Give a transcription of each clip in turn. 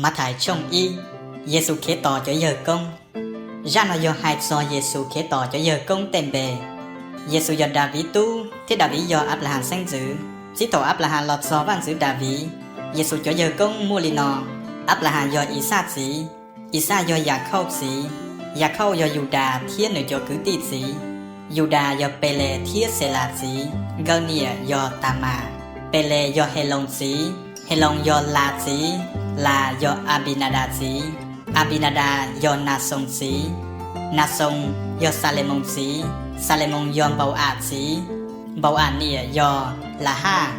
Mathais tshooj ib. Yexus Khetos cov yawg koob. Zaj no yog hais txog Yexus Khetos cov yawg koob tej npe. Yexus yog Daviv tub thiab Daviv yog Anplahas xeeb ntxwv. Txij thaum Anplahas los txog Vaj ntxwv Daviv, Yexus cov yawg koob muaj li no: Anplahas yog Ixaj txiv, Ixaj yog Yakhauj txiv, Yakhauj yog Yudas thiab nws cov kwv tij txiv, Yudas yog Peles thiab Xelas txiv, nkawd niam yog Tamas. Peles yog Heloos txiv, Heloos yog Las txiv, Las yog Anpinadas txiv, Anpinadas yog Naxoos txiv, Naxoos yog Xalemoos txiv, Xalemoos yog Npau-am txiv, Npau-am niam yog Lahaj,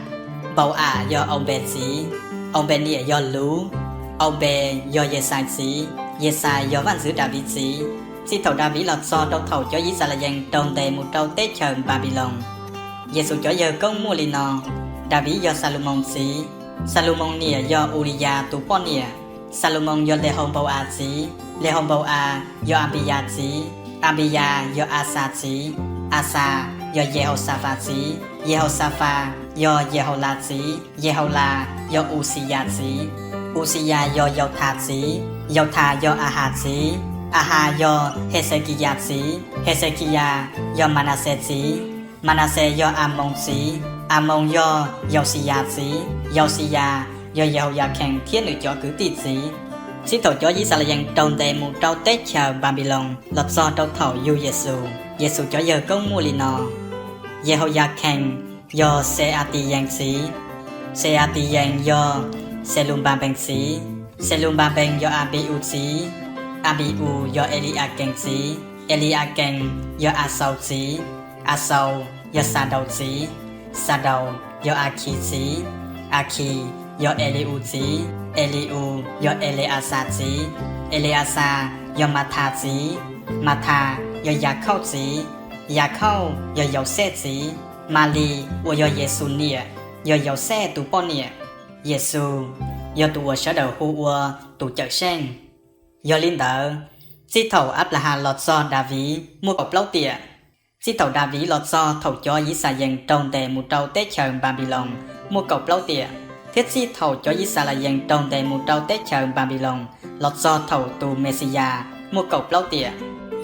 Npau-am yog Aunpes txiv, Aunpes niam yog Luv, Aunpes yog Yexais txiv, Yexais yog Vaj ntxwv Daviv txiv. Txij thaum Daviv los txog rau thaum cov Yixalayees raug ntes mus rau teb chaws Npanpiloos, Yexus cov yawg koob muaj li no: Daviv yog Xalumoos txiv, Xalumoos niam yog Uliyas tus poj niam, Xalumoos yog Lehaunpau-as txiv, Lehaunpau-as yog Anpiyas txiv, Anpiyas yog Axas txiv, Axas yog Yehauxafas txiv, Yehauxafas yog Yehaulas txiv, Yehaulas yog Uxiyas txiv, Uxiyas yog Yauthas txiv, Yauthas yog Ahas txiv, Ahas yog Hexekiyas txiv, Hexekiyas yog Manaxes txiv, Manaxes yog Amoos txiv, Amoos yog Yauxiyas txiv, Yauxiyas yog Yehauyakhees thiab nws cov kwv tij txiv. Txij thaum cov Yixalayees raug ntes mus rau teb chaws Npanpiloos los txog rau thaum yug Yexus, Yexus cov yawg koob muaj li no: Yehauyakhees yog Xeatiyees txiv, Xeatiyees yog Xelunpapees txiv, Xelunpapees yog Anpi-us txiv, Anpi-us yog Eli-akees txiv, Eli-akees yog Axaus txiv, Axaus yog Xadaus txiv, Xadaus yog Akhis txiv, Akhis yog Eli-us txiv, Eli-us yog Ele-axas txiv, Ele-axas yog Mathas txiv, Mathas yog Yakhauj txiv, Yakhauj yog Yauxej txiv, Malis uas yog Yexus niam yog Yauxej tus poj niam. Yexus yog tus uas sawv daws hu ua tus Cawmseej. Yog li ntawd, txij thaum Anplahas los txog Daviv muaj kaum plaub tiam. Txij thaum Daviv los txog thaum cov Yixalayees raug ntes mus rau teb chaws Npanpiloos muaj kaum plaub tiam, thiab txij thaum cov Yixalayees raug ntes mus rau teb chaws Npanpiloos los txog thaum tus Mexiyas muaj kaum plaub tiam,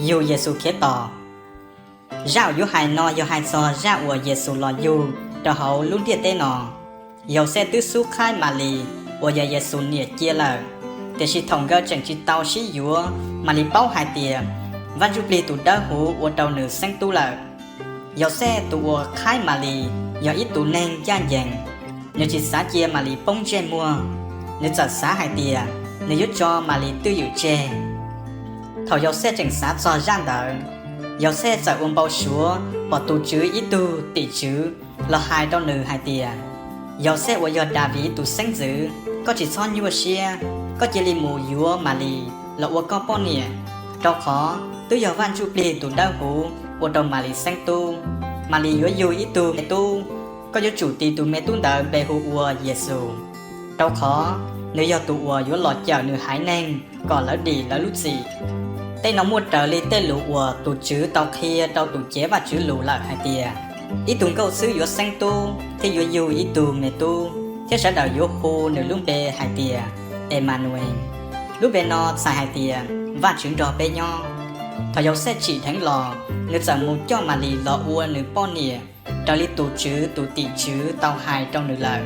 yug Yexus Khetos. Zaj uas yuav hais no yog hais txog zaj uas Yexus los yug rau hauv lub ntiaj teb no. Yauxej twb xub qhaib Malis uas yog Yexus niam cia lawm, tiam sis thaum nkawd tseem tsis tau sib yuav, Malis paub hais tias Vaj Ntsujplig tus Dawbhuv ua rau nws xeeb tub lawm. Yauxej tus uas qhaib Malis yog ib tus neeg ncaj ncees, nws tsis xav cia Malis poob ntsej muag, nws txawm xav hais tias nws yuav tso Malis twj ywm tseg. Thaum Yauxej tseem xav txog zaj ntawd, Yauxej txawm ua npau suav pom tus Tswv ib tug tim tswv los hais rau nws hais tias, Yauxej uas yog Daviv tus xeeb ntxwv, koj tsis txhob nyuaj siab, koj cia li mus yuav Malis los ua koj poj niam, rau qhov twb yog Vaj Ntsujplig tus Dawbhuv ua rau Malis xeeb tub. Malis yuav yug ib tug me tub, koj yuav tsum tis tus me tub ntawd npe hu ua Yexus, rau qhov nws yog tus uas yuav los cawm nws haiv neeg kom lawv dim lawv lub txim. Tej no muaj raws li tej lus uas tus Tswv tau qhia rau tus cev Vajtswv lus lawm hais tias, ib tug nkauj xwb yuav xeeb tub thiab yuav yug ib tug me tub, thiab sawv daws yuav hu nws lub npe hais tias Emanues. Lub npe no txhais hais tias Vajtswv nrog peb nyob. Thaum Yauxej tsim dheev los, nws txawm mus coj Malis los ua nws poj niam raws li tus Tswv tus tim tswv tau hais rau nws lawm.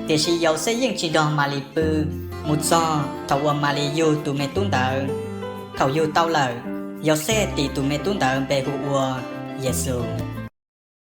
Tiam sis Yauxej yeej tsis nrog Malis pw mus txog thaum uas Malis yug tus me tub ntawd. Thaum yug tau lawm, Yauxej tis tus me tub ntawd npe hu ua Yexus.